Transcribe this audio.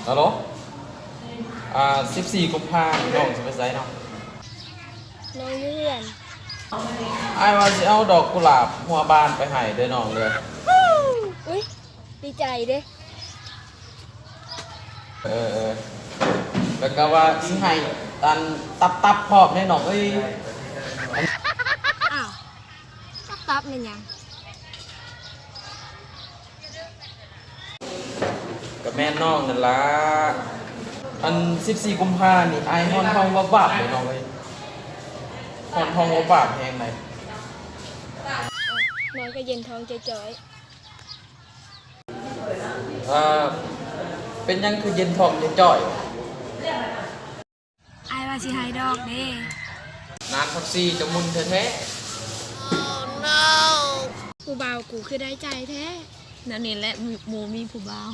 ຮັລໂຫຼ ອາ ສິບສີ່ກຸມພານີ້ນ້ອງຊິໄປໃສເນາະ? ນ້ອງຢູ່ເຮືອນ. ອ້າຍວ່າຊິເອົາດອກກຸຫຼາບຫົວບານໄປໃຫ້ເດີນ້ອງເດີ. ອຸ້ຍ ດີໃຈເດ້. ເອີໆ ແລ້ວກໍວ່າຊິໃຫ້ອັນຕັບໆພ້ອມເດ້ນ້ອງເອີຍ. ອ້າວ ຕັບໆແມ່ນຫຍັງ? ກໍແມ່ນນ້ອງນັ້ນລະ. ອັນສິບສີ່ກຸມພານີ້ ອ້າຍຮ້ອນທ້ອງວາບໆເດ້ນ້ອງເອີຍ. ຮ້ອນທ້ອງວາບໆແຮງໃດ໋. ນ້ອງກໍເຢັນທ້ອງຈ່ອຍໆ. ເອີ ເປັນຫຍັງຄືເຢັນທ້ອງຈ່ອຍໆ? ອ້າຍວ່າຊິໃຫ້ດອກເດ້. ນານພັກຊີຈະມຸ່ນແທ້ໆ. ຜູ້ບ່າວກູຄືໄດ້ໃຈແທ້. ແນວນີ້ແຫຼະ ໝູ່ມີຜູ້ບ່າວ.